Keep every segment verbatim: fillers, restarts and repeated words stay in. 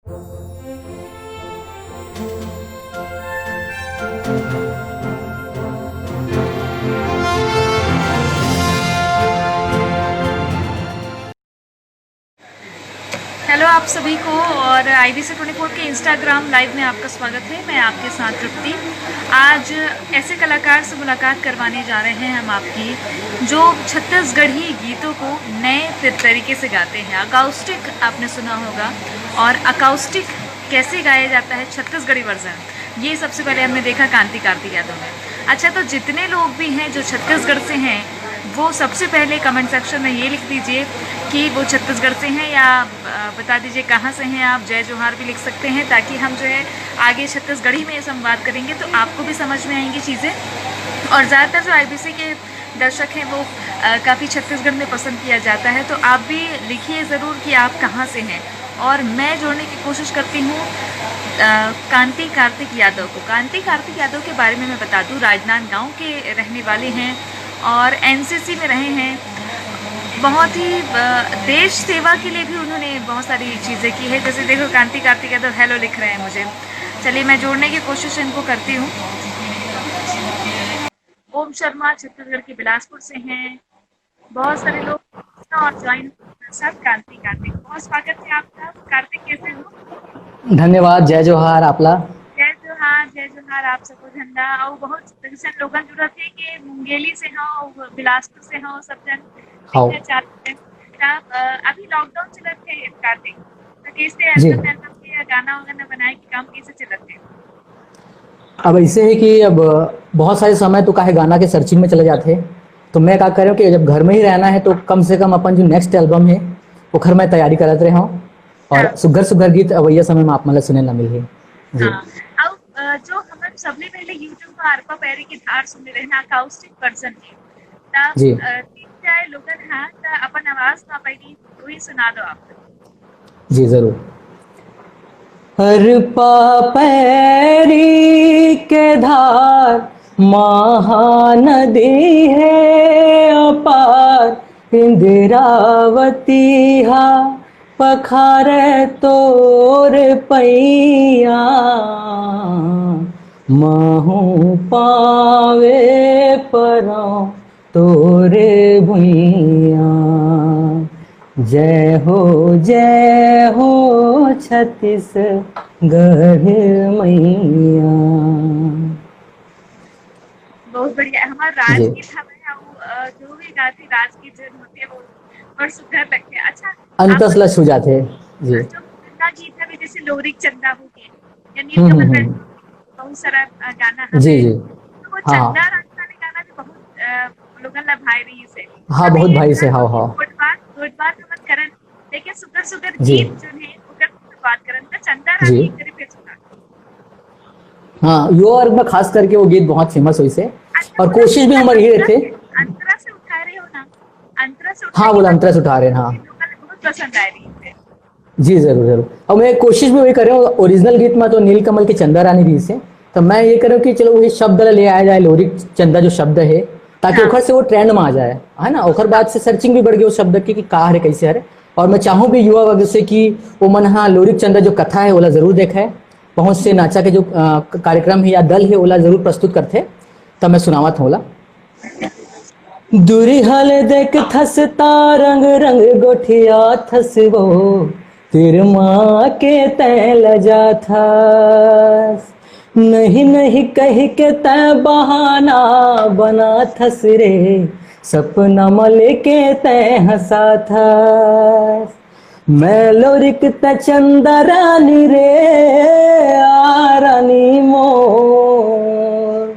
Hello आप सभी को, और आईबीसी ट्वेंटी फोर के इंस्टाग्राम लाइव में आपका स्वागत है। मैं आपके साथ तृप्ति। आज ऐसे कलाकार से मुलाकात करवाने जा रहे हैं हम आपकी, जो छत्तीसगढ़ी गीतों को नए त-, तरीके से गाते हैं। अकाउस्टिक आपने सुना होगा, और अकाउस्टिक कैसे गाया जाता है, छत्तीसगढ़ी वर्जन, ये सबसे पहले हमने देखा कांति कार्तिक यादव में। अच्छा, तो जितने लोग भी हैं जो छत्तीसगढ़ से हैं, वो सबसे पहले कमेंट सेक्शन में ये लिख दीजिए कि वो छत्तीसगढ़ से हैं, या अ, बता दीजिए कहाँ से हैं आप। जय जोहार भी लिख सकते हैं, ताकि हम जो है आगे छत्तीसगढ़ी में संवाद करेंगे तो आपको भी समझ में आएंगी चीज़ें। और ज़्यादातर जो आईबीसी के दर्शक हैं, वो अ, काफ़ी छत्तीसगढ़ में पसंद किया जाता है, तो आप भी लिखिए ज़रूर कि आप कहाँ से हैं। और मैं जोड़ने की कोशिश करती हूँ अ, कांति कार्तिक यादव को। कांति कार्तिक यादव के बारे में मैं बता दूँ, राजनांदगांव के रहने वाले हैं और एनसीसी में रहे हैं। बहुत ही अ, देश सेवा के लिए भी उन्होंने बहुत सारी चीज़ें की है। जैसे देखो, कांति कार्तिक यादव हेलो लिख रहे हैं मुझे। चलिए, मैं जोड़ने की कोशिश इनको करती हूँ। ओम शर्मा छत्तीसगढ़ के बिलासपुर से हैं। बहुत सारे लोग और ज्वाइन, सब कांति कार्तिक, बहुत स्वागत है आपका। कार्तिक, कैसे हो? धन्यवाद। जय जोहार आपला। जय जोहार, जय जोहार आप सबो झन ला। और बहुत जैसे लोगन जुड़त है कि मुंगेली से हो, बिलासपुर से हो, सब जन हाँ। ठीक है, चालू है। तब, अ, अभी लॉकडाउन चलत है कार्तिक, तो कैसे जी। एल्बम, एल्बम के गाना वगैरह बनाए के काम कैसे चलत है? अब ऐसे है कि अब बहुत सारे समय तो काहे गाना के सर्चिंग में चले जाते हैं, तो मैं का करें कि जब घर में ही रहना है तो कम से कम अपन जो नेक्स्ट एल्बम है ओखर मैं तैयारी करत रहे हूँ, और हाँ। सुग्घर सुग्घर गीत अवैया समय में आप मन ला सुने ला मिलही। जी। हाँ। अब, अ, जो हमन सबले पहले YouTube पर अरपा पैरी के धार सुने रहे ना, अकाउस्टिक वर्जन के, तब, जी। अ, तीन चार लोगन हाँ, त अपन आवाज में पहली वही सुना दो आप। जी, जरूर। अरपा पैरी के धार, महानदी है अपार, इंद्रावती हा पखारे तोर पैया, महू पावे परौं तोरे भुइयां। जय हो, जय हो छत्तीसगढ़ मैया। बहुत बढ़िया। हमार जी। राजगीत हवे, अउ, अ, जो भी गाथे राजगीत जन होथे, वो बड़ सुंदर लगथे। अच्छा, अंतस आप ला छू जाथे। जी। जो पुरना गीत हवे, जैसे लोरिक चंदा हो गे, या हम्म, नीलकमल हम्म, बैठ हम्म। बहुत सारा, अ, गाना जी, हवे। जी। तो वो हाँ, हाँ। चंदा राजस्थानी गाना भी बहुत, अ, लोगन ला भाई रही से। हाँ, तो बहुत ये भाई से, हाँ, हाँ। गोठ बात, गोठ बात हमन करन, लेकिन सुंदर सुंदर जी। गीत जो है, ओकर शुरुआत करन, तो चंदा जी। रानी एक करीब के सुना। हाँ, युवा वर्ग में खास करके वो गीत बहुत फेमस होइस हे, अच्छा, और बोला कोशिश भी हमारी यही रहथे। अंतरा से उठा रहे हो ना? अंतरा से उठा हाँ, बोला, अंतरा से उठा रहे हैं, हाँ। लोगन ला बहुत पसंद आ रही है। जी, जरूर, जरूर। और मैं कोशिश भी वही कर रहे हूँ, ओरिजिनल गीत में तो नीलकमल के चंदा रानी रहिस हे, तो मैं ये कर रहा हूँ कि चलो वही शब्द ला ले आया जाए, लोरिक चंदा जो शब्द है, ताकि हाँ। ओखर से वो ट्रेंड में आ जाए, है ना? ओखर बाद से सर्चिंग भी बढ़ गई उस शब्द की कि का हरे, कैसे हरे। और मैं चाहूँ भी युवा वर्ग से कि वो मन हाँ लोरिक चंदा जो कथा है, ओला जरूर देखे। बहुत से नाचा के जो, अ, क-, कार्यक्रम है या दल है, ओला जरूर प्रस्तुत करथे। तब मैं सुनावत हूँ ओला। दुरिहा ले देखथस ता रंग रंग गोठियाथस वो, तिरमा के तैं लजाथस। नहीं नहीं कहि के तैं बहाना बनाथस रे, सपना म लेके तैं हंसाथस। मैं लोरिक तैं चंदा रानी रे, आ रानी मोर।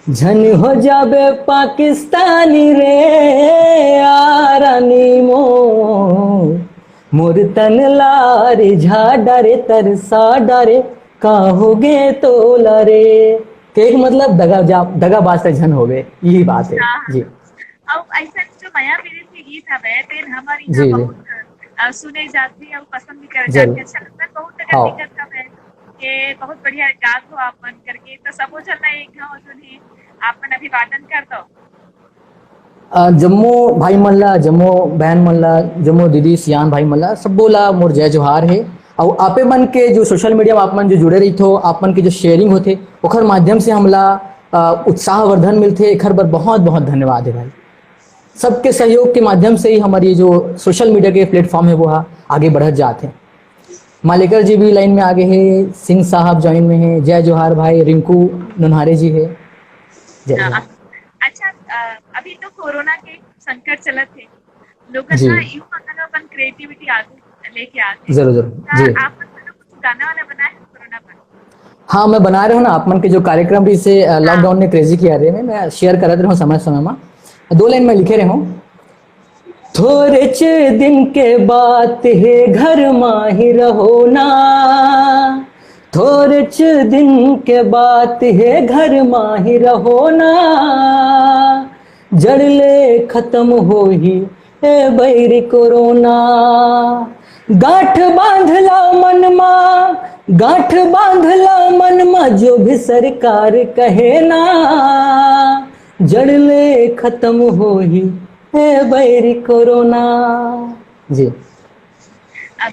झन हो जाबे पाकिस्तानी रे, आ रानी मोर। मोर तन ला रिझा डारे, तरसा डारे, का होगे तोला रे। कहे के मतलब दगा जा, दगाबाज तैं झन होबे, यही बात है। हाँ, हाँ। जी। अब ऐसा जो मया पीरित के गीत हवे, तेन हमर जी, इहाँ जी। बहुत, अ, सुने जाथे अउ पसंद भी करे जरूर। जाथे। अच्छा लगता है, बहुत अगर हाँ। दिक्कत हवे के बहुत बढ़िया गात हो आप मन करके, तो सबो झन ला एक घाव जो है आप मन अभिवादन कर दो। अ, जम्मो भाई मन ला, जम्मो बहन मन ला, जम्मो दीदी सियान भाई मन ला, सबो ला मोर जय जोहार हे। अउ आपे मन के जो सोशल मीडिया में आप मन जो जुड़े रहिथो, आप मन के जो शेयरिंग होथे, ओखर माध्यम से हमला, अ, उत्साहवर्धन मिलथे। एखर बर बहुत बहुत धन्यवाद हे भाई। सबके सहयोग के माध्यम से ही हमर ये जो सोशल मीडिया के प्लेटफॉर्म हे, वो हा आगे बढ़त जात हे। मालेकर जी भी लाइन में आगे हे, सिंह साहब ज्वाइन में हे, जय जोहार भाई, रिंकू नोन्हारे जी हे, जय हाँ, जोहार। अच्छा, अ, अभी तो कोरोना के संकट चलत हे, लोगन जी। ह इहू मन अपन क्रिएटिविटी आगू लेके आथे। जरूर, जरूर, त जी। आप मन घलो कुछ गाना वाना बनाए हैं कोरोना पर? हाँ, मैं बनाए रहेंव ना, आप मन के जो कार्यक्रम भी से, अ, हाँ। लॉकडाउन में क्रेजी किया रे में, मैं शेयर करत रहेंव समय समय में। दो लाइन में लिखे रहेंव, थोरेच दिन के बात हे, घर मा ही रहो ना, थोरेच दिन के बात हे, घर मा ही रहो ना, जड़ ले खत्म होही ए बैरी कोरोना। गांठ बांध ला मन मा, गांठ बांध ला मन मा, जो भी सरकार कहे ना, जड़ ले खत्म होही ए बैरी कोरोना। जी। अ,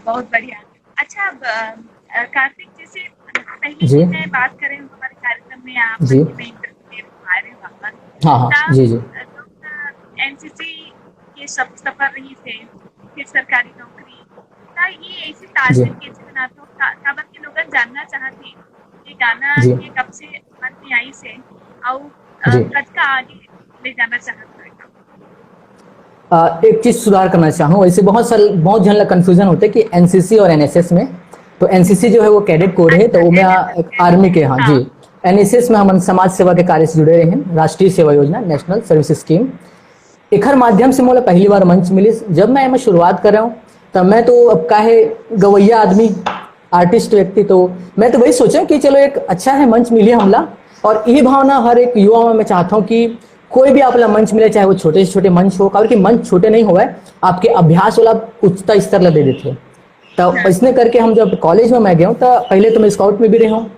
बहुत बढ़िया। अच्छा, अब, अ, अ, कार्तिक, जैसे पहले जी। भी मैं बात करें हमारे कार्यक्रम में, आप जी। में इंटरव्यू दे रहे हमारे वापस। हाँ, हाँ, त, जी, जी। अ, लोग, अ, एनसीसी के सब सफर रहिस हे, फिर सरकारी नौकरी, त ये ऐसे जी। तालमेल कैसे बनाते हो? का-, काबर के लोगन जानना चाहत हे, ये गाना जी। ये कब से मन में आइस हे, अउ, अ, जी। कतका आगे ले जाना चाहत हो? अ, एक चीज सुधार करना चाहूँ, वैसे बहुत सारे, बहुत झन ला कन्फ्यूजन होथे कि एनसीसी और एनएसएस में, तो एनसीसी जो है वो कैडेट कोर है, तो वो में, अच्छा, आ, एक आर्मी के, हाँ, हाँ। जी। एनएसएस में हमन समाज सेवा के कार्य से जुड़े रहे हैं, राष्ट्रीय सेवा योजना, नेशनल सर्विस स्कीम। एखर माध्यम से मोला पहली बार मंच मिलिस। जब मैं एमा शुरुआत करे हूँ, तब मैं तो अब का है गवैया आदमी, आर्टिस्ट व्यक्ति, तो मैं तो वही सोचे हूँ कि चलो एक अच्छा है मंच मिली हमला, और ये भावना हर एक युवा में मैं चाहता हूँ कि कोई भी आप ला मंच मिले, चाहे वो छोटे से छोटे मंच हो, काबर कि मंच छोटे नहीं होवय, आपके अभ्यास वाला उच्चता स्तर ला दे देथे। तो हाँ। इसने करके हम जब कॉलेज में मैं गया हूँ, तो पहले तो मैं स्काउट में भी रहे हूँ,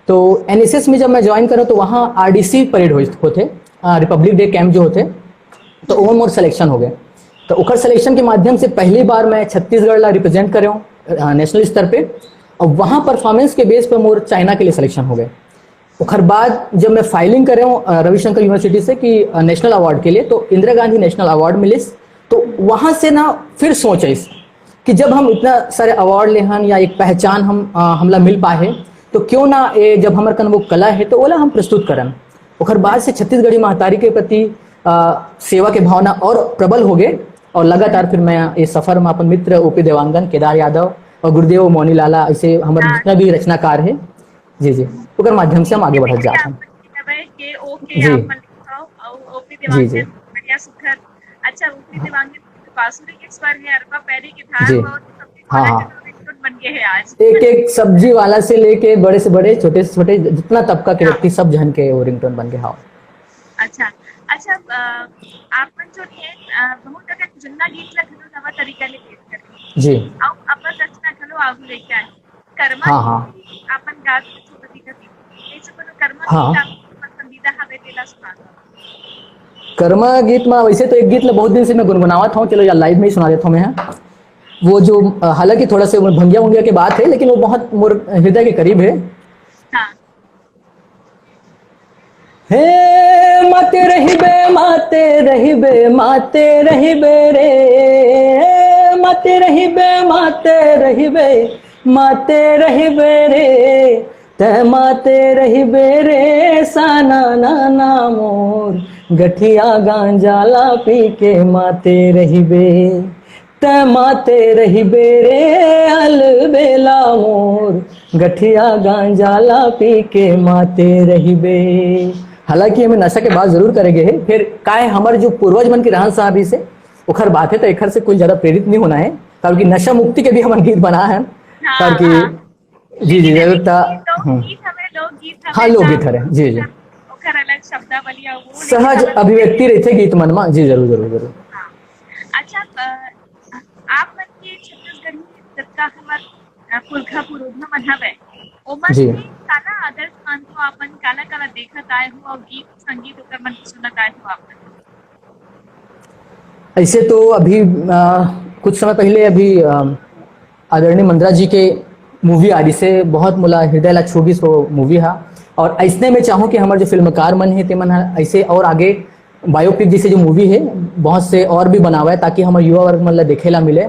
तो एनएसएस में जब मैं ज्वाइन करूँ तो वहाँ आरडीसी परेड होत-, होथे, अ, रिपब्लिक डे कैंप जो होथे, तो वो मोर सिलेक्शन हो गए। तो ओकर सिलेक्शन के माध्यम से पहली बार मैं छत्तीसगढ़ ला रिप्रेजेंट करे हूँ, अ, नेशनल स्तर पे, और वहाँ परफॉर्मेंस के बेस पर मोर चाइना के लिए सिलेक्शन हो गए। ओकर बाद जब मैं फाइलिंग करे हूँ, अ, रविशंकर यूनिवर्सिटी से कि, अ, नेशनल अवार्ड के लिए, तो इंदिरा गांधी नेशनल अवार्ड मिलिस। तो वहाँ से ना फिर सोच आइस कि जब हम इतना सारे अवार्ड लेहन या एक पहचान हम, अ, हमला मिल पाए है, तो क्यों ना ये जब हमर कन वो कला है तो ओला हम प्रस्तुत करन। ओकर बाद से छत्तीसगढ़ी महतारी के प्रति, अ, सेवा के भावना और प्रबल हो गए, और लगातार फिर मैं ये सफर में अपन मित्र ओपी देवांगन, केदार यादव और गुरुदेव मौनी लाला, ऐसे हमर हाँ। जितना भी रचनाकार है, जी, जी, ओकर माध्यम से हम आगे बढ़त जात हन। आप मन के हवय, के ओ के जी। आप मन लिखव, अउ ओपी जी, जी। देवांगन, बढ़िया सुघर। अच्छा, ओपी देवांगन के बांसुरी के स्वर हे, अरबा पैरी के धार जी। हो, तो सबके हाँ, खाना हाँ। के तो रिंगटोन बन गए है आज। एक एक सब्जी वाला से लेके बड़े से बड़े, छोटे से छोटे, जितना तबका के हाँ। व्यक्ति, सब झन के वो रिंगटोन बन गए। हाँ। अच्छा, अच्छा, अ, आप मन जो है, अ, बहुत अकन जुन्ना गीत ला घलो नवा तरीका ले पेश करथे। जी। अउ अपन रचना घलो आगू लेके आए। करमा हाँ, हाँ। गीत आपन गात के छोड़ दिखत हे। ऐसे कोनो करमा हाँ। गीत आपके पसंदीदा हवे, तेला सुना दो। करमा गीत में वैसे तो एक गीत ला बहुत दिन से मैं गुनगुनावत हूँ, चलो यार लाइव में ही सुना देता हूँ मैं, हाँ। वो जो, अ, हालांकि थोड़ा सा वो भंगिया वंगिया के बात है, लेकिन वो बहुत मोर हृदय के करीब है। हाँ। हे माते रहिबे, माते रहिबे, माते रहिबे रे, माते रहिबे, माते रहिबे, माते रहिबे रे, तै माते रहिबे रे, साना नाना मोर, गठिया गांजा ला पी के माते रहिबे। तै माते रहिबे रे अलबेला मोर, गठिया गांजा ला पी के माते रहिबे। हालांकि हमें नशा के बात जरूर करे गे हे, फिर काहे हमर जो पूर्वज मन के रहन सहन रहिस हे, ओखर बात है, तो एखर से कुछ ज्यादा प्रेरित नहीं होना है, काबर कि नशा मुक्ति के भी हमन गीत बना है, हाँ, काबर कि हाँ। जी, जी, लेकिन जरूर अभी था, लोकगीत हम्म। हवे, लोकगीत हवे हाँ, लोकगीत था, हरे, जी, जी। ओकर अलग शब्दावली अउ वो, लेकिन सहज हमन अभिव्यक्ति रहिथे गीत मन म, जी, जरूर, जरूर, जरूर। हाँ। अच्छा, अ, आप मन के छत्तीसगढ़ी जतका हमर, अ, पुरखा पुरोधा मन हवे, ओमन जी। के काला आदर्श मानथो, अपन काला काला देखत आए हो अउ गीत संगीत ओकर मन के सुनत आए हो आप मन? ऐसे तो अभी, अ, कुछ समय पहले अभी, अ, आदरणीय मंदरा जी के मूवी आ रही से बहुत मोला हृदय ला छू गिस वो मूवी हा। और ऐसने में चाहूँ कि हमर जो फिल्मकार मन हे, ते मन ह ऐसे और आगे बायोपिक जैसे जो मूवी हे, बहुत से और भी बनावे, ताकि हमर युवा वर्ग मन ला देखे ला मिले।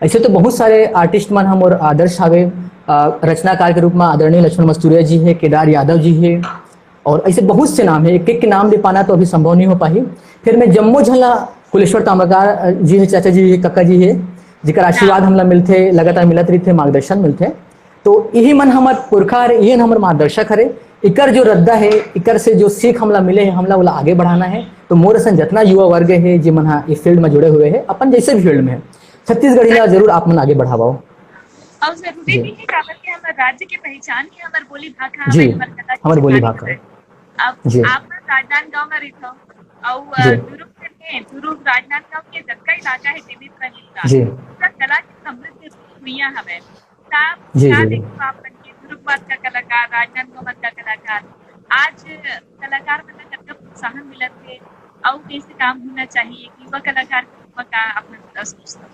ऐसे तो बहुत सारे आर्टिस्ट मन हमर आदर्श हावे, अ, रचनाकार के रूप में आदरणीय लक्ष्मण मस्तुरिया जी हे, केदार यादव जी हे, और ऐसे बहुत से नाम हे, एक एक के नाम ले पाना तो अभी संभव नहीं हो पाही। फिर मैं जम्मो झन ला, कुलेश्वर ताम्रकार, अ, जी हे, चाचा जी हे, कक्का जी हे, जेकर आशीर्वाद हमला मिलथे, लगातार मिलत रहिथे, मार्गदर्शन मिलथे। तो यही मन हमर पुरखा हरे, यही हमर मार्गदर्शक हरे। इकर जो रद्दा हे, इकर से जो सीख हमला मिले हे, हमला ओला आगे बढ़ाना हे। तो मोर असन जतना युवा वर्ग हे, जे मन हा इस फील्ड में जुड़े हुए हे, अपन जैसे भी फील्ड में हे, छत्तीसगढ़ी ला जरूर आप मन आगे बढ़ावव। और जरूरी जी। भी है, काबर के हमर राज्य के पहचान है, हमर बोली भाखा, जी, हमर कला के हमर बोली पहचान भाखा। है। अब जी। आप मन राजनांदगांव में रहिथव, और, अ, जी। दुर्ग में, दुर्ग राजनांदगांव के जतका इलाका है, देवी प्रवीण का, जी। पूरा कला के समृद्ध भुइयां हवे। त आप जी, का जी, जी। देखो, आप मन के दुर्ग बात का कलाकार, राजनांदगांव बात का कलाकार, आज कलाकार मन ला कतका प्रोत्साहन मिलत हे, अउ कैसे काम होना चाहिए, युवा कलाकार के रूप में का आप मन, अ, सोचथव?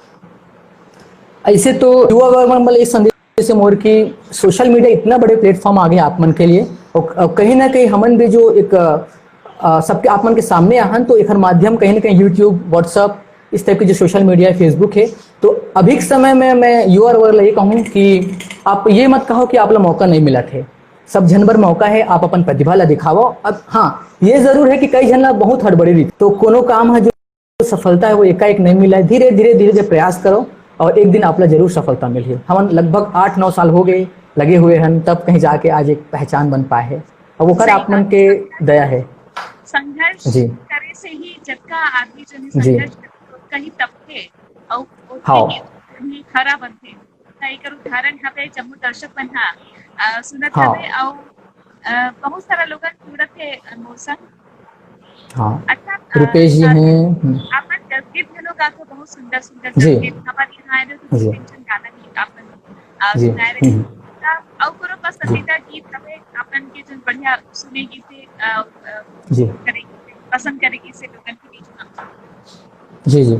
ऐसे तो युवा वर्ग मन बर ये संदेश है मोर कि सोशल मीडिया इतना बड़े प्लेटफॉर्म आ गया आप मन के लिए, और, और कहीं ना कहीं हमन भी जो एक, अ, अ, सबके आप मन के सामने आहन, तो एकर माध्यम कहीं ना कहीं YouTube, WhatsApp, इस टाइप के जो सोशल मीडिया है, Facebook है, तो अभी के समय में मैं युवा वर्ग ला ये कहूँ कि आप ये मत कहो कि आप ला मौका नहीं मिला थे। सब झन बर मौका है, आप अपन प्रतिभा ला दिखावो। अब हाँ, ये जरूर है कि कई झन ला बहुत हड़बड़ी रही, तो कोनो काम है जो सफलता है वो एकाएक नहीं मिला है, धीरे धीरे धीरे धीरे प्रयास करो और एक दिन आप ला जरूर सफलता मिलही। हमन लगभग आठ नौ साल हो गए लगे हुए हन, तब कहीं जाके आज एक पहचान बन पाए है, और ओकर सही आप मन बात। के दया है। संघर्ष जी। करे से ही जतका आदमी जो है जी। संघर्ष करथे, ओतका ही तपथे, और ओतके हाँ। ही खरा बनथे। त एकर उदाहरण हवे, जम्मो दर्शक मन हा, अ, सुनत हाँ। हवे, अउ, अ, बहुत सारा लोगन जुड़त हे, अ, मोर संग। हाँ। अच्छा, अ, रुपेश जी अ, हैं, हम्म। आप मन जसगीत घलो गाथव, बहुत सुंदर, सुंदर जी। जसगीत। हमर यहाँ आए रहे तो जी। दू तीन ठन गाना भी आप मन, अ, जी। सुनाए रहे। हम्म। त अउ कोनो पसंदीदा गीत हवे आप मन के, जोन बढ़िया सुने गीत हे, अ, अ, जी। करे गीत हे, पसंद करे गीत हे लोगन के बीच में? जी, जी।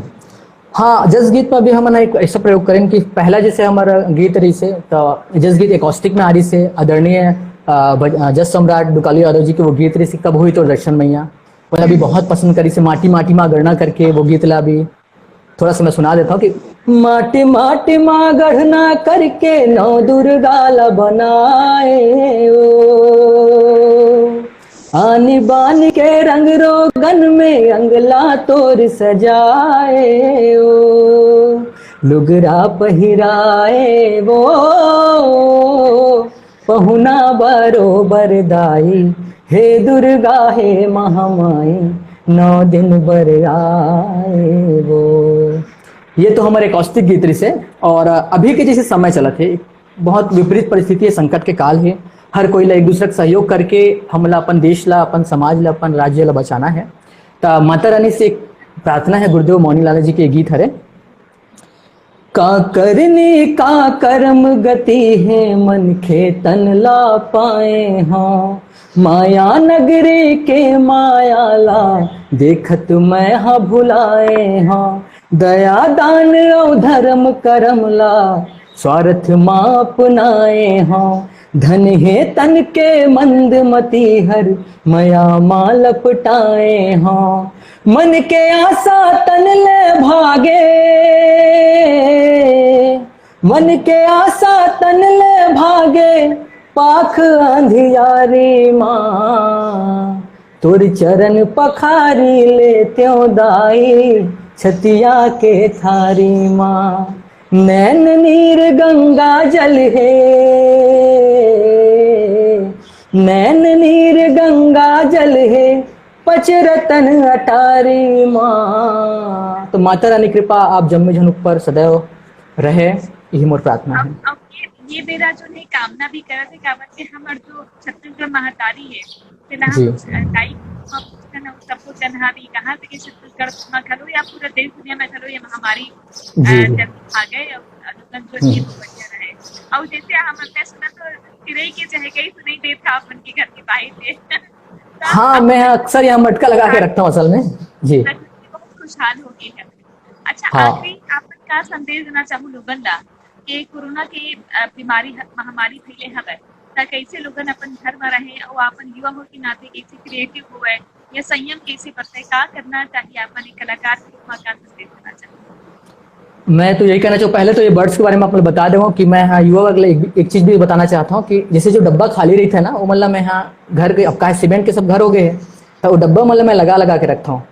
हाँ, जस गीत में भी हमन एक ऐसा प्रयोग करेन कि पहला जैसे हमारा गीत रहिसे, तो जस गीत एकॉस्टिक में आ रहिसे, आदरणीय, अ, भज-, अ, जस सम्राट डुकालू यादव जी के वो गीत रहिसे, "कब हुई तोर दर्शन मैया", वो ला भी बहुत पसंद करिसे, "माटी माटी मा गढ़ना" करके वो गीत ला भी थोड़ा सा मैं सुना देता हूँ कि माटी माटी मा गढ़ना करके नौ दुर्गा ला बनाए ओ, आनी बानी के रंग रोगन में अंगला तोर सजाए ओ, लुगरा पहिराए वो पहुना बरोबर दाई, हे दुर्गा हे महामाई, नौ दिन बर आए वो। ये तो हमारे एकॉस्टिक गीत रहिसे। और अभी के जैसे समय चलत हे, बहुत विपरीत परिस्थिति है, संकट के काल है, हर कोई ला एक दूसरे के सहयोग करके हमला अपन देश ला, अपन समाज ला, अपन राज्य ला बचाना है। त माता रानी से एक प्रार्थना है, गुरुदेव मौनी लाला जी के गीत हरे, "का करनी का कर्म गति है, मनखे तन ला पाए हों, माया नगरी के माया ला देखत मैं हा भुलाए हों, दया दान अउ धर्म करम ला स्वार्थ मा अपनाए हों, धन हे तन के मंद मती हर मया मा लपटाए हों, मन के आशा तन ले भागे, मन के आशा तन ले भागे, पाख अंधियारी मा तोर चरण पखारी ले त्यों दाई, छतिया के थारी मा नैन नीर गंगा जल हे, नैन नीर गंगा जल हे, पच रतन अटारी मा।" तो माता रानी कृपा आप जम्मे झन ऊपर सदैव रहे, यही मोर प्रार्थना है। अब, अब ये, ये बेरा जो है कामना भी करत है, काबर के हमर जो छत्तीसगढ़ महतारी है, तेला जी। हम, अ, दाई, हम पूछथन, हम सबको जनहारी, कहाँ से के छत्तीसगढ़ में घलो या पूरा देश दुनिया में घलो ये महामारी, जी, अ, जी। जब आ गए, अब लोगन जो जी। है वो बढ़िया रहे। और जैसे हम, मैं सुना तो चिरई के चहकई सुनाई देत था अपन के घर के बाहर से। हाँ, मैं अक्सर यहाँ मटका लगा के रखता हूँ असल में। जी। बहुत खुशहाल हो गए हैं। अच्छा, हाँ। आखिरी आप का संदेश देना चाहूँ लोगन ला ये कोरोना के, अ, बीमारी ह-, महामारी फैले हवय, त कैसे लोगन अपन घर म रहे अउ अपन युवा हो के नाते कैसे क्रिएटिव होवय या संयम कैसे बरते, का करना चाहिए अपन एक कलाकार के रूप म, का संदेश देना चाहिए? मैं तो यही कहना चाहूँ, पहले तो ये बर्ड्स के बारे में आप लोग बता देवो कि मैं, हाँ, युवा वर्ग ला एक, एक चीज भी बताना चाहता हूँ कि जैसे जो डब्बा खाली रहिथे ना, ओमन ला मैं, हाँ, घर के, अब काहे सीमेंट के सब घर हो गए हैं, तो वो डब्बा मन ला मैं लगा लगा के रखता हूँ।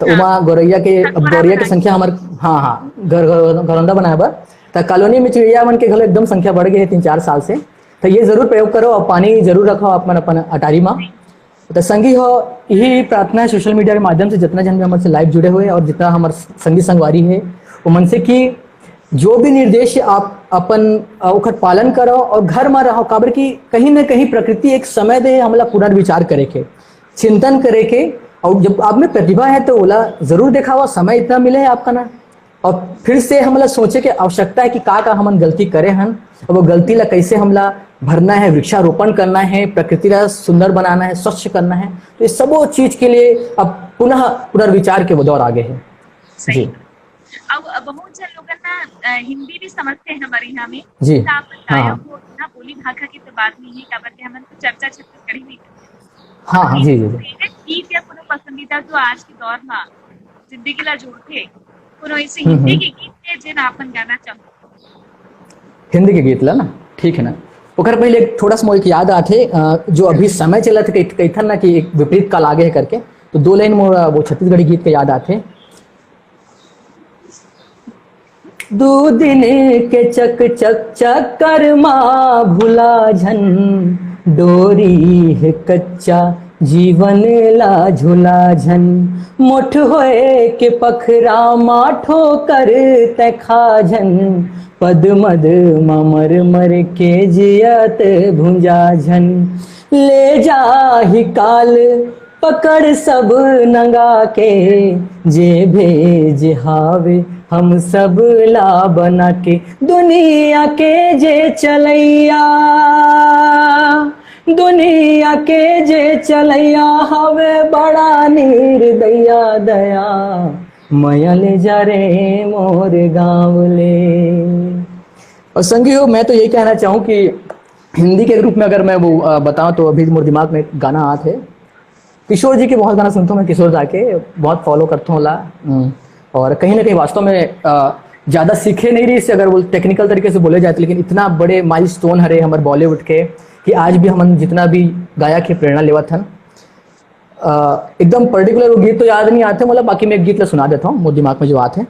तो हाँ। ओमा गौरैया के, अब गौरैया के संख्या हमार, हाँ, हाँ, घर, घर, घरौंदा बनाए बर, तो कॉलोनी में चिड़िया मन के घलो एकदम संख्या बढ़ गई है तीन चार साल से। तो ये जरूर प्रयोग करो और पानी जरूर रखो आप मन अपन अटारी में। तो संगी हो, यही प्रार्थना है सोशल मीडिया के माध्यम से जितना जन भी हमारे लाइव जुड़े हुए और जितना हमारे संगी संगवारी है, वो मन से कि जो भी निर्देश आप अपन, अ, ओखर पालन करो और घर में रहो, काबर कि कहीं ना कहीं प्रकृति एक समय दे हमला पुनर्विचार करे के, चिंतन करे के, और जब आप में प्रतिभा है तो ओला जरूर दिखावा, समय इतना मिले है आपका ना, और फिर से हमला सोचे के आवश्यकता है कि का का हमन गलती करे हन, और वो गलती ला कैसे हमला भरना है, वृक्षारोपण करना है, प्रकृति ला सुंदर बनाना है, स्वच्छ करना है। तो ये सबो चीज के लिए अब पुनः पुनर्विचार के वो दौर आ गए हैं। सही। जी। अब बहुत जन लोगन ना, अ, हिंदी भी समझते हैं हमारे यहाँ में। जी। तो आप हाँ, बताया हाँ। हो ना, बोली भाखा की तो बात नहीं है, काबर के हमन तो चर्चा छत्तीसगढ़ी में करते हैं। हाँ, हाँ, जी, जी, जी। फेवरेट गीत या कोनो पसंदीदा जो आज के दौर में जिंदगी ला जोड़थे, कोनो ऐसे हम्म, हिंदी हम्म। के गीत है जिन आपन गाना चाहो? हिंदी के गीत ला ना, ठीक है ना। ओकर पहले एक थोड़ा सा मोर एक याद आथे, अ, जो अभी समय चलत हे, कही-, कहिथन ना कि एक विपरीत काल आगे है करके, तो दो लाइन मोर, अ, वो छत्तीसगढ़ी गीत के याद आथे। दू दिन के चक चक चक्कर मा भुला झन, डोरी है कच्चा जीवन ला झुला झन, मोठ होए के पखरा मा ठोकर तै खा झन, पद मद मा मर मर के जियत भुंजा झन, ले जाही काल पकड़ सब नंगा के, जे भेज हावे हम सब ला बना के। दुनिया के जे चलैया, दुनिया के जे चलैया हवे बड़ा निर्दया दया, मया ले जा रे मोर गाँव ले। और संगी हो, मैं तो यही कहना चाहूँ कि हिंदी के रूप में अगर मैं वो, अ, बताऊँ तो अभी मोर दिमाग में एक गाना आत है, किशोर जी के बहुत गाना सुनता हूँ मैं, किशोर दा के बहुत फॉलो करता हूँ ला। हम्म। और कहीं ना कहीं वास्तव में, अ, ज्यादा सीखे नहीं रही इससे, अगर वो टेक्निकल तरीके से बोले जाए तो, लेकिन इतना बड़े माइलस्टोन हरे हमारे बॉलीवुड के कि आज भी हमन जितना भी गायक है प्रेरणा लेवत हन। अ, एकदम पर्टिकुलर वो गीत तो याद नहीं आते, मतलब बाकी मैं एक गीत ला सुना देता हूँ, मोर दिमाग में जो आते हैं।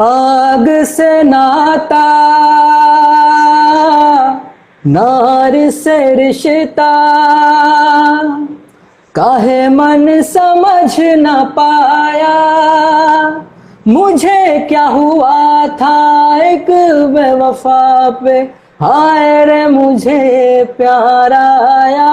आग से नाता, नार से रिश्ता, काहे मन समझ न पाया। मुझे क्या हुआ था एक बेवफा पे, हाय रे मुझे प्यार आया।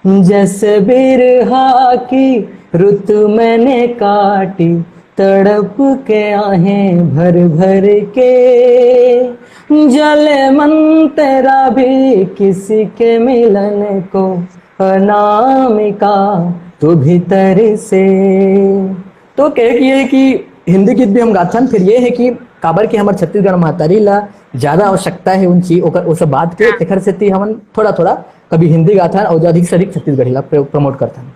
जैसे बिरहा की रुत मैंने काटी, तड़प के आहें भर भर के। जले मन तेरा भी किसी के मिलन को, अनामिका तू भीतर से। तो कहे कि ये कि हिंदी गीत भी हम गाथन, फिर ये है कि काबर कि हमर छत्तीसगढ़ महतारी ला ज्यादा आवश्यकता है उन चीज, ओकर, ओ सब बात के, हाँ। तेखर सेती हमन थोड़ा थोड़ा कभी हिंदी गाथन और जो अधिक से अधिक छत्तीसगढ़ी ला प्र-, प्रमोट करथन।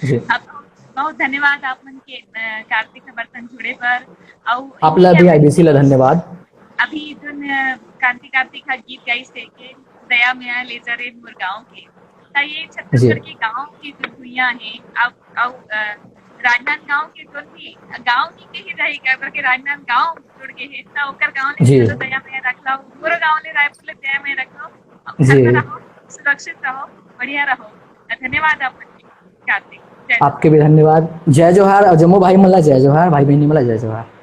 जी। अब बहुत धन्यवाद आप मन के, अ, कार्तिक हमर संग जुड़े बर। अउ आप ला भी, आईबीसी ला धन्यवाद। अभी जोन, अ, कांति कार्तिक हा गीत गाइस हे के दया मया ले जा रे मोर गाँव के, त ये छत्तीसगढ़ जी। के गाँव के जो भुइयां हे, अब, अउ, अ, राजनांदगांव के जोन भी गाँव ही के ही रही, काबर के राजनांदगांव जुड़ गए हे, त ओकर गाँव ले जी। चलो दया मया रख लो, मोरो गाँव ले रायपुर ले दया मया रख लो, जी। सुरक्षित रहो, बढ़िया रहो। धन्यवाद आप मन के, कार्तिक। जय आपके भी धन्यवाद। जय जोहार और जम्मो भाई मन ला जय जोहार, भाई बहिनी मन ला जय जोहार।